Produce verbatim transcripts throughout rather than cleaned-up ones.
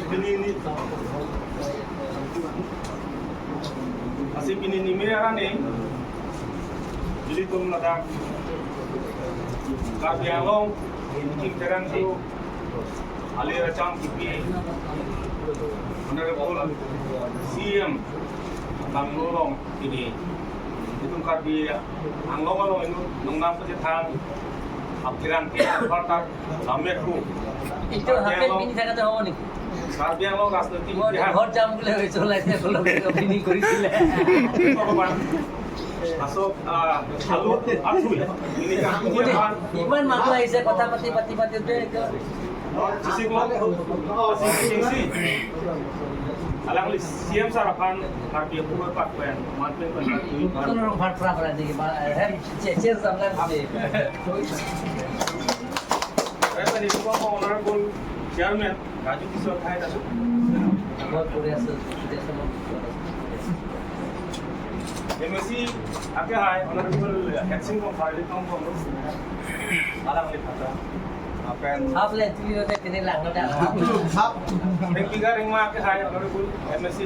Pini ni, lasi pini ni me arni, ilitum ladak Karbi Anglong, Kim Terang tu, ali racham kipi, Honorable C M, Bangalore along pini. Itum Karbi Anglong along inut nongnam kachethang apirang ke, apartak, lamet ku. Itu Karbi hape Anglong, pini thakat ho ni. Karbi Anglong rajniti ইতিহাস. ঘৰ যাম বুলি ভাবিছো, ওলাইছে, বোলে, আপুনি কৰিছিলে। ভগৱান। আচক, আহ, আলু, আঠুই। Ini kan, ইমান মানুহ আহিছে, কথা পাতি, পাতি, পাতি, পাতি, Sisi ko, sisi, sisi. Alangli C M sir aphan, Karbi aphu aphan pen, manpen pen, Karbi aphan. Kono rong phar phra phra di, ba, eh, che, che, samlang di. Saya tadi ko Honorable Chairman, Raju Kishore Thai tadi. Bahut बढ़िया sir, बढ़िया sir. M A C, ake hai, Honorable Hetsing Rongphar, Litong Bong. Alangli kata. Apen. Half le, three le, tini lang na. Half. Ring Biga Ringma ke hai, Honorable M A C.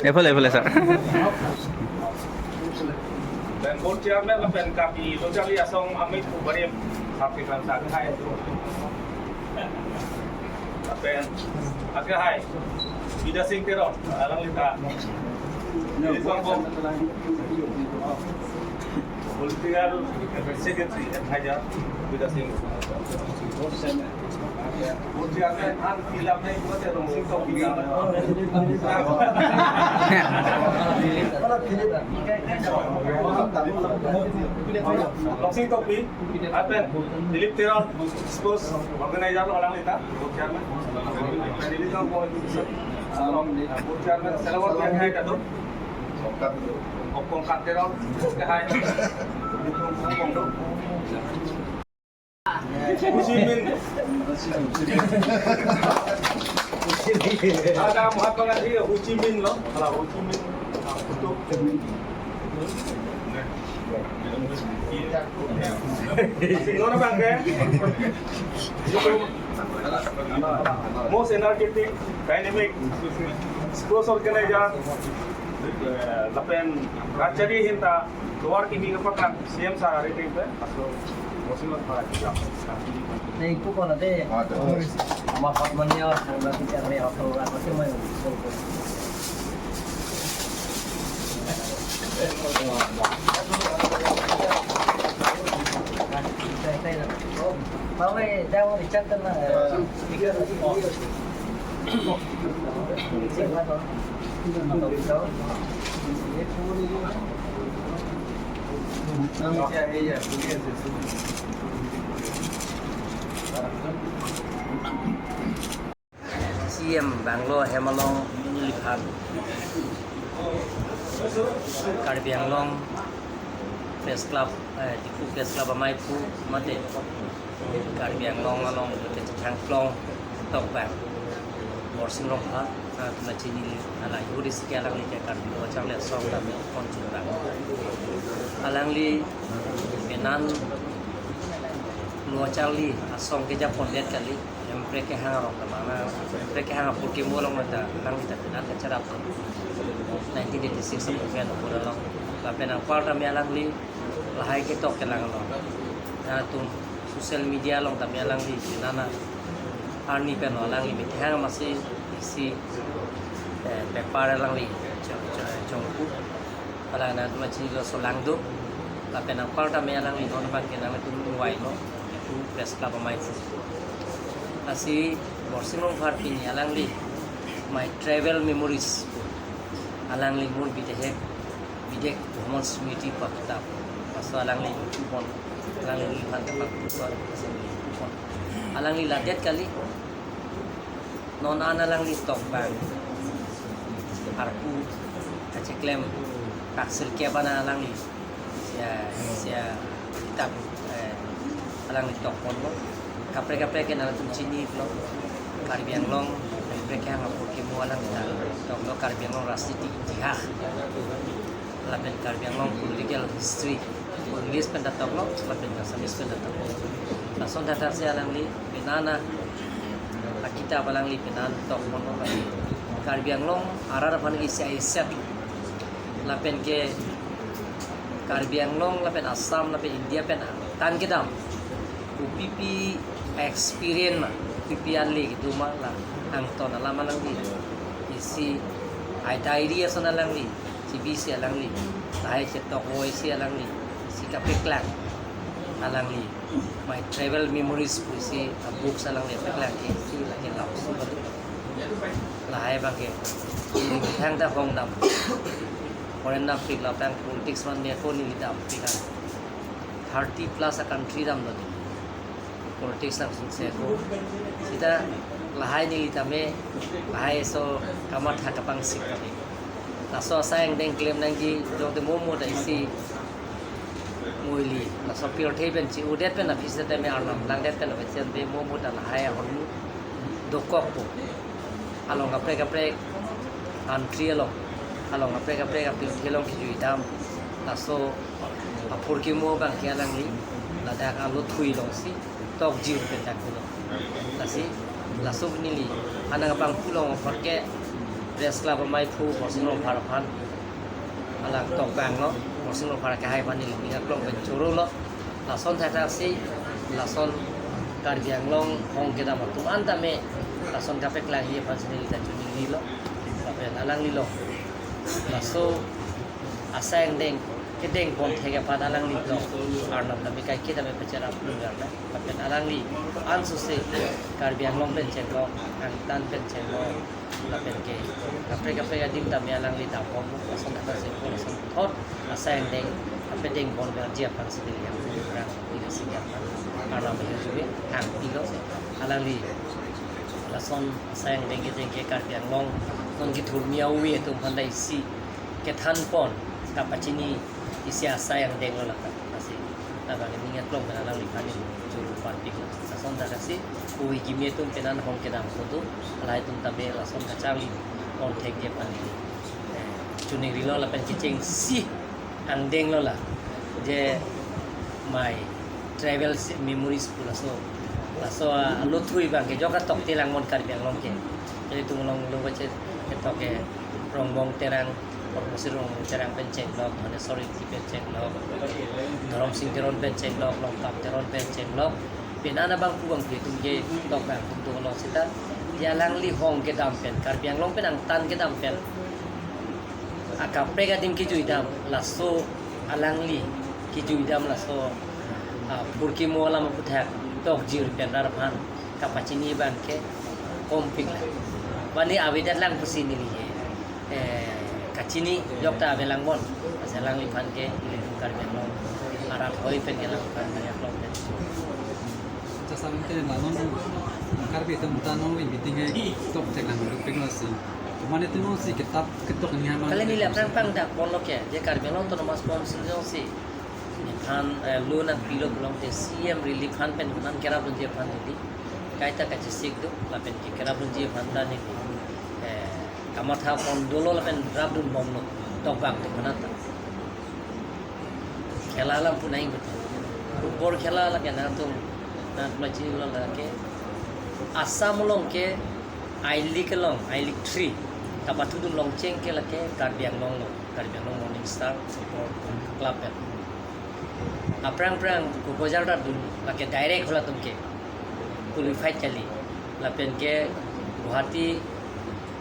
Ephale, ephale, sir. Pen board chairman lapen Karbi Lo Charli Asong Amei Kubarim, Karbi Klamsa ke hai. Lapen, ake hai, Bidya Sing Teron, alangli ta. Political Secretary, advisor, Bidya Sing. Longsing Tokbi, apen, Dilip Teron, sports organizer lo alangli ta, chairman. Dilip Teron, sports chairman, Salawat Biang Hai Kadok. Okong Katerong, Kehai. Ho Chi Minh. Ada Mahatma Gandhi, Ho Chi Minh lo. Hala Ho Chi Minh. Untuk. Sino na bangke? Most energetic, dynamic, sports organizer, eh, lapen archery ahin ta, Lower Kimi kapaklang, C M sir ariting pen, aso, mosin lo para kita. Nei, ipu ko na de. Ama hot manya, sama kita me hot lo, apa sih main? Bawe, jauh di chat na. C M Bangalore hem along neliphan Karbi Anglong Press Club, eh, Diphu Press Club amei aphu mate Karbi Anglong along kechethang klong tokbang Borsing Rongphar, ah, atum chini, hala ahut isi ke alangli ke Karbi Lo Charli Asong dam pon chunbang. Alangli penan Lo Charli Asong kejapon det kali, Hemprek kehang arong ta mana, Hemprek kehang apor kemo along ta, alangli ta penan kacharap. Nineteen eighty-six pen apor along. Lapen anparta me alangli lahai ketok kelang along. Atum social media along ta me alangli nana arni pen alangli me kehang masi isi, eh, paper alangli chong, chong, chongpu. Hala nangtum chini lo so lang do. Lapen anparta me alangli non bang ke nangtum wai lo. Diphu Press Club amei aphu. Lasi Borsing Rongphar pini alangli My Travel Memories. Alangli mur bidehek, bidek bhomon smriti pa kitab. Laso alangli pon, alangli liphan tepat pon, pon. Alangli ladet kali. Non an alangli tokbang arpu kacheklem kaksir kebana alangli sia, sia kitab, eh, alangli tokpon lo. Kaprek kaprek ke nangtum chini lo. Karbi Anglong, kaprek ke hang apor kemo alangli ta toklo Karbi Anglong rajniti itihas. Lapen Karbi Anglong political history. English pen ta toklo, lapen Assamese pen ta toklo. Lason tata si alangli, penana, akit Apalang li penan tok mono kali. Karbi Anglong arat aphan isi aiset. Lapen ke Karbi Anglong lapen Assam lapen India pen tan kedam. Kopipi experience ma, kopipi ale kedo ma la angton alam alangli. Isi ai diary ason alangli, C B C alangli, lahai chetok voi si alangli, si kapeklang alangli. My travel memories pu isi, ah, books alangli paklang ke isi lake lapsu balu. Lahai abang ke, thangta hong dam. Foreign dam pik la tang politics man me ko neli dam pik an. Thirty plus a country dam lo neli. Politics nang sungse ko. Sita lahai neli tame, lahai so kamatha kapang sik kami. Laso asai angdeng klem nangji, jongte momo ta isi muili, laso pirthe pen chi-udet pen aphi seta me Arnam langdet pen aphi seta me momo ta lahai ahormu dokokpo. Along kaprek kaprek country along, along kaprek kaprek apirthe along kejui dam. Laso aphurkimo abang ke alangli ladak alothui alongsi tokjir pen dak pulo. Lasi, laso neli, anang abang pulo apot ke, Press Club amei phu, Borsing Rongphar aphan, alang tokbang lo, Borsing Rongphar akehai aphan neli ning aklong pen choro lo. Lason thakthaksi, lason Karbi Anglong hong kedam atum an tame, lason kapeklangji aphan si neli ta choningri lo. Lapen alangli lo. Laso asai angdeng kedeng pon thek aphan alangli lo. Arnam tame kaiketa me pacherap lun garna. Lapen alangli ansose Karbi Anglong pen chenglok, angtan pen chenglok, lapen ke kaprek kaprek adim tame alangli dapom, lason thakthaksi, lason thot asai angdeng kapedeng pon garji aphan si neli yang kurang ila si aphan. Arnam yang jume hang pilo alangli. Lason asai angdeng kedeng ke Karbi Anglong non kethurmi awi atum aphan ta isi kethan pon kapachini isi asai angdeng lo laka. Lasi labang ning aklong pen alangliphan neli choro parpik lo. Lason thakthaksi, ui kimi atum penan hong kedam kodo, lahai atum tame lason kacharli pon thekji aphan neli, eh, choningri lo lapen kechengsi angdeng lo la. Je my travel memories pu laso. Laso, ah, alothui abang ke joka tokte lang mon Karbi Anglong ke. Jadi tum along lo bache ketok ke Rongbong Terang, Padmasri Rongbong Terang pen chenglok, Dhaneswar Ingti pen chenglok, Dhorom Sing Teron pen chenglok, Longkam Teron pen chenglok. Penan abang pu abang ke tum ketok abang tum tum along seta. Dia alangli hong kedam pen, Karbi Anglong pen angtan kedam pen. Akaprek adim kejui dam, laso alangli kejui dam laso, ah, phurkimo alam aputhak tokjir pen rat aphan kapachini abang ke kompik la. Bani avedet lang pusi neli, eh, kachini jokta ave lang bon. Asa alangliphan ke ilitum Karbi Anglong arat hoi pen ke lang kan aklong pen. Jasa mungkin la non Karbi atum ta non meeting hai tok thek lang duk pik lo si. Mane tu non si ketap ketok ni hama. Kali neli aphrang pangdak pon lo ke, je Karbi Anglong Autonomous Council jongsi nephan, eh, loan nangpilo pulote C M Relief Fund pen nephan kerapdunji aphan neli kaita kachesik do, lapen ke kerapdunji aphan ta neli, eh, kamatha pon dolo lapen rapdun bomlo, tokbang atum aphan ta. Khela alam pu nai betul. Football khela lake nangtum, nangtum chinilo lake. Assam along ke I-League along, I-League three kapathudun longcheng ke lake Karbi Anglong lo, Karbi Anglong Morning Star Football Club ya. Aphrang aphrang Kokojar ta dun lake direct halatum ke qualified kali. Lapen ke Guwahati,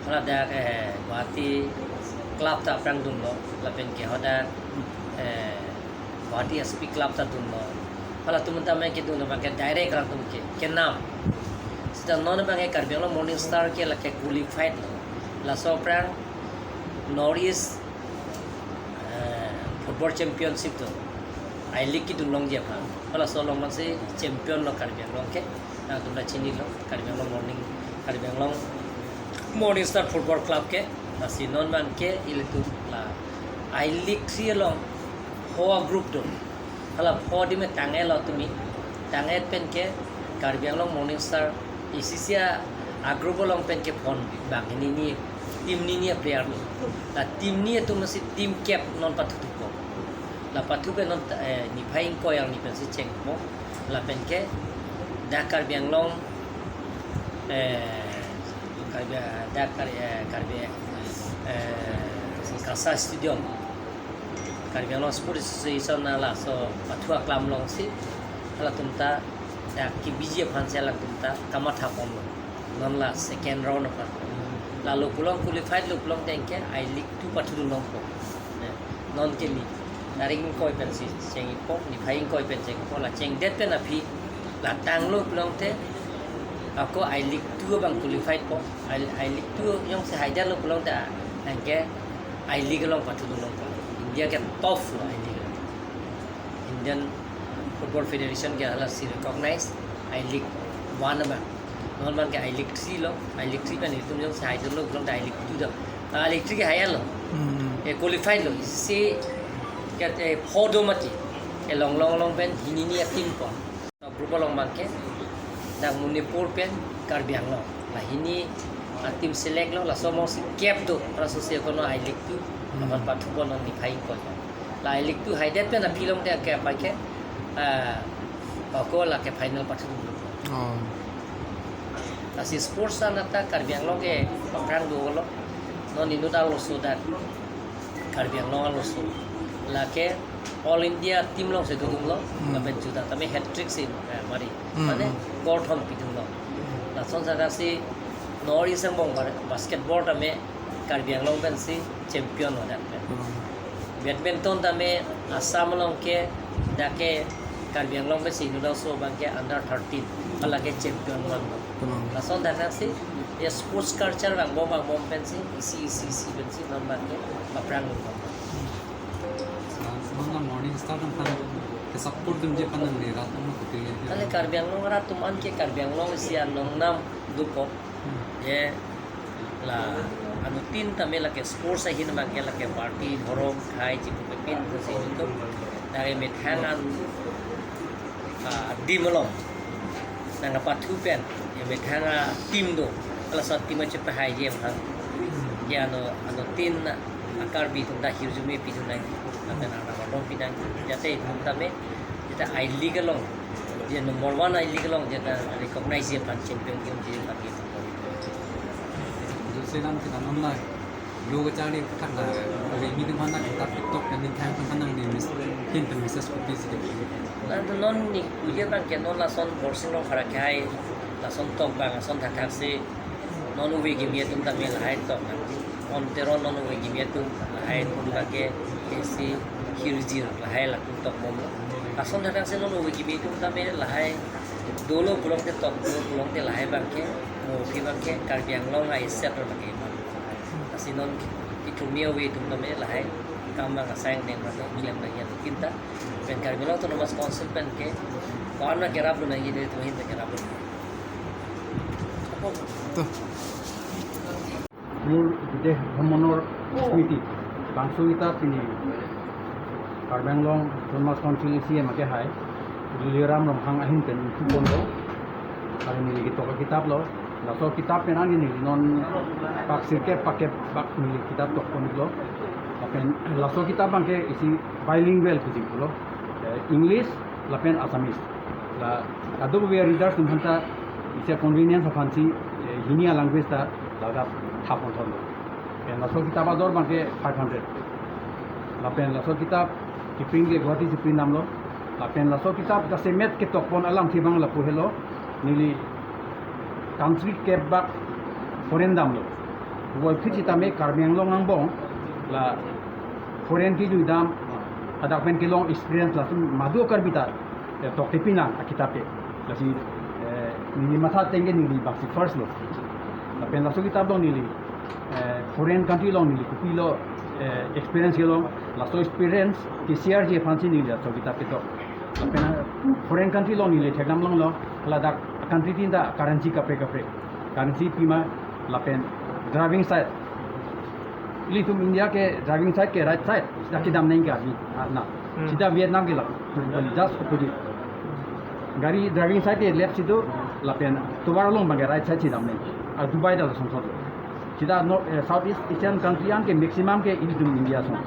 hala dak, eh, Guwahati club ta aphrang dunlo, lapen ke hadak, eh, Guwahati S P club ta dunlo. Halatum tame kedun abang ke direct halatum ke kenam. Seta non abang ke Karbi Anglong Morning Star ke lake qualified lo. Laso aphrang North East, eh, Football Championship do. I-League kedun longji aphan. Halaso along mansi champion lo Karbi Anglong ke. Nangtum ta chinilo, Karbi Anglong Morning, Karbi Anglong Morning Star Football Club ke. Lasi non abang ke ilitum la I-League three along pho a-group do. Hala pho adim tang-et lo tumi. Tang-et pen ke Karbi Anglong Morning Star isi isi a-group along pen ke pon bang hini ni, team hini ni a-player lo. La team ni atum si team cap non pathu thupo. La pathu pen non, eh, niphai ingkoi arni pensi chengpo. Lapen ke dak Karbi Anglong, eh, Karbi, dak Karbi, eh, Karbi, eh, Kasa Stadium, Karbi Anglong Sports Association na laso pathu aklam alongsi halatum ta dak kebiji aphan si halatum ta kamatha ponlo. Non la second round aphan. La lo pulo, qualified lo pulo tangte I-League two pathudun longpo. Eh, non ke ni tarik ingkoi pensi chengpo, niphai ingkoi pen chengpo, la chengdet pen aphi la tanglo pulo tangte ako I-League two abang qualified po. I, I-League two jongsi haidetlo pulo tangte anke I-League along pathudun longpo. India ke tough lo I-League along. Indian Football Federation ke halasi recognize I-League one abang. Non abangke I-League three lo, I-League three pen itum jongsi haidetlo pulo tangte I-League two dam. Ah, I-League three ke hai lo. Hmm. Eh, qualified lo. Isi ke, eh, pho do mati. Eh, long long long pen hini ni a-team po. Group along abangke dak Manipur pen Karbi Anglong. La hini a-team select lo, laso mongsi kep do, laso si akono I-League two, Hmm. aphan pathupo non niphai ingkoi. La I-League two haidet pen aphi longte ke aphi ke, ah, ako lake final pathudun. Oh. Lasi sports anat ta Karbi Anglong ke paprang dolo. Non inut arloso dak Karbi Anglong arloso. Lake All India team alongsi dodunlo, Hmm. lapen juda tame hat-trick si, eh, mari. Hmm, Mane hmm. gol thom pidunlo. Lason saka si North East angbong bar-, basketball tame Karbi Anglong pensi champion lo dak pen. Hmm. Badminton tame Assam along ke dak ke Karbi Anglong pensi inut arloso abangke under thirteen, halake champion vanlo. Hmm. Lason dak si, ya sports culture vangbom vangbom pensi, isi isi isi pensi non abangke paprang lo. Semangat Morning Star aphan ke-support dunji aphan nangli rat atum kopi ya? Kali Karbi Anglong rat atum an ke Karbi Anglong isi anong nam dupo. Hmm. Ye la anuttin tame lake sports ahin abangke lake party, dhorom, khei, jipu pepin, pusi itu. Dari methang an, ah, adim along nangkapathu pen, ya methang a-team do, halaso a-team ache pahai je aphan. Ya ano, anuttin a-Karbi atum ta hirjume pidun nang, lapen arnam ardom pinang, jate itum tame, jate I-League along, je number one I-League along, jate recognize je aphan, champion game je aphan ke. Jose lam kita non la, lo kacharli thak la, Karbi atum aphan ta kita TikTok kan ning thang aphan nangli mes-, hin pen message kopi si ke. Latum non ni kuya abangke non lason Borsing Rongphar akhei, lason tok abang ason thakthak si, non ove kimi atum tame lahai tok nang. On Teron non ove kimi atum lahai atum abangke isi hirjir lahai latum tokbom. Lason thakthak si non ove kimi atum tame lahai dolo pulo tangte tok, dolo pulo tangte lahai abangke, mo aphi abangke Karbi Anglong a-asset abangke. Lasi non kithumi ove atum tame lahai kam abang asai angdeng abangke klem nangji anuttin ta. Pen Karbi Anglong Autonomous Council pen ke ko-an abangke rapdun nangji, de tuhin abangke rapdun. Apo? Tuh. Mur bide homonor smriti. Bangso kita pini Karbi Anglong Autonomous Council isi M A ke hai, Tuliram Ronghang ahin pen isi pon lo. Kali neli ketok akitap lo. Laso kitap pen an neli non pak sirkep pakep bak neli kitap tok pon lo. Lapen laso kitap abangke isi bilingual pusi pulo. Eh, English lapen Assamese. La kadokave readers atum aphan ta isi convenience aphan si, eh, hini a-language ta ladak thap pon thon lo. Lapen laso kitap ador abangke five hundred. Lapen laso kitap kipring ke Guwahati si print damlo. Lapen laso kitap jasemet ketok pon alamthe abang lapu helo, neli country kep bak foreign damlo. Puvoiphit sitame Karbi Anglong angbong la foreign kejui dam, hadak pen kelong experience lason madu Karbi ta, eh, tokte pinlang akitap ke. Lasi, eh, neli matha ateng ke neli bangsi first lo. Lapen laso kitap along neli, eh, foreign country along neli kopilo, eh, experience kelong, laso experience ke-share ji aphan si neli laso kitap ketok. Lapen, eh, foreign country along neli thekdam longlo, ladak country tin ta currency kaprek kaprek. Currency pima, lapen driving side. Ilitum India ke driving side ke right side, sita kedam nang ke abi, ah, na. Hmm. Sita Vietnam ke la, just opposite. Gari driving side ke left si do, lapen tovar along abangke right side si dam nang. Ah, Dubai ta lason sot. Sita no, eh, Southeast Asian country an ke maximum ke ilitum India ason.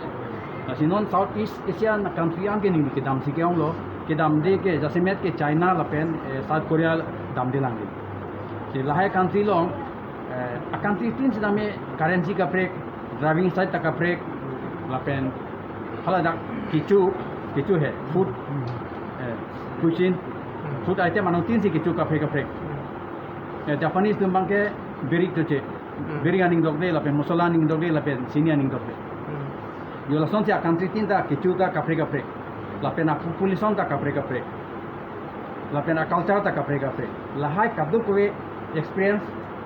Lasi non Southeast Asian country an ke neli kedam si ke-ong lo, kedamde ke jasemet ke China lapen, eh, South Korea damde lang de. Si lahai country along, Eh, a country tin sitame currency kaprek, driving style ta kaprek, lapen hala dak kecho, kecho he, food, eh, cuisine, food item anong tin si kecho kaprek kaprek. Eh, Japanese atum abangke birik choche, birik aning dokde, lapen mosola aning dokde, lapen sini aning dokde. Jo lason si a country tin ta kecho ta kaprek kaprek, lapen a population ta kaprek kaprek, lapen a culture ta kaprek kaprek. Lahai kadokave experience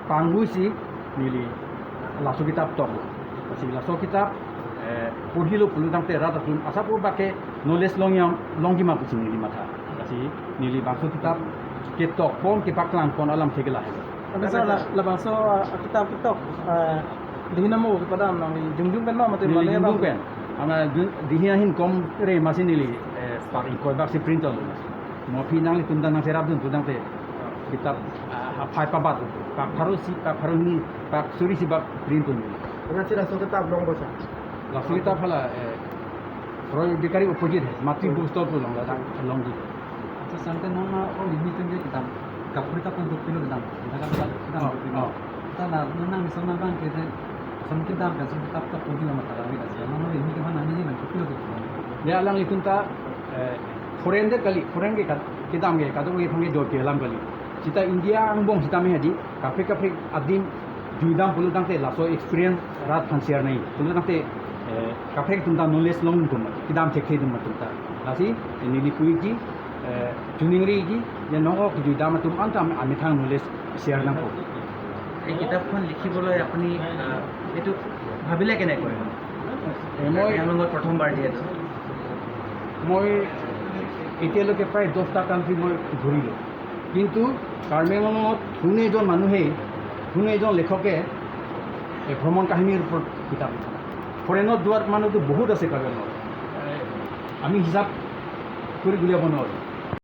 panghu si neli laso kitap tok. Lasi laso kitap, eh, porhilo pulo tangte rat atum asap urbak ke knowledge long yam, longji ma pusi neli matha. Lasi neli bangso kitap ketok pon, kepaklang pon alam thek lahai. Tapi sa la, labangso, ah, kitap ketok, ah, dihin amo kepadam nangli jongjung pen ma mate neli mane jongjung abang? Pen. Ama dun-, dihin ahin kom re masi neli, eh, pak ingkoi bak si print alo. Mo aphi nanglitum ta nangserap dun pu tangte kitap, ah, aphai pabat, pak pharo isi, pak pharo hini, pak suri isi bak print pon. Laso kitap long koson? Laso kitap hala, eh, Royal Bakery opposite he, Matri bookstore pu along ladak longji. Accha, sante nang, ah, o limi tengge kedam, kaprek kaprek dopilo kedam, kedam kaprek kedam dopilo. Oh. Ta la nang nang miso nang bang ke, koson kedam kan, koson kitap ta pudi ma matha la bida. Nang nang limi ke mana ni nang dopilo dopilo. Ya, alanglitum ta, eh, foreign det kali, foreign ke kad-, kedam ke, kadokave aphan ke dopilo alam kali. Sita India angbong sitame hadi, kaprek kaprek adim juidam pulo tangte laso experience rat aphan share nangji. Pulo tangte, eh, kaprek atum ta knowledge long atum, kedam thekthe atum atum ta. Lasi, eh, neli puji, eh, chuning riji, je nong-o kejuidam atum anta amethang knowledge share nangpo. এই কিতাপখন লিখিবলৈ আপুনি, আহ, এইটো ভাবিলে কেনেকৈ? এ, মই কাৰ্বি আংলঙত প্ৰথমবাৰ যিহেতু। মই এতিয়ালৈকে প্ৰায় দহটা কাণ্ট্ৰি মই ঘূৰিলোঁ, কিন্তু কাৰ্বি আংলঙত কোনো এজন মানুহেই, কোনো এজন লেখকে, এ, ভ্ৰমণ কাহিনীৰ ওপৰত কিতাপ লিখা নাই। ফৰেইনত যোৱাত মানুহতো বহুত আছে কাৰ্বি আংলঙত। এ, আমি হিচাপ কৰি উলিয়াব নোৱাৰোঁ।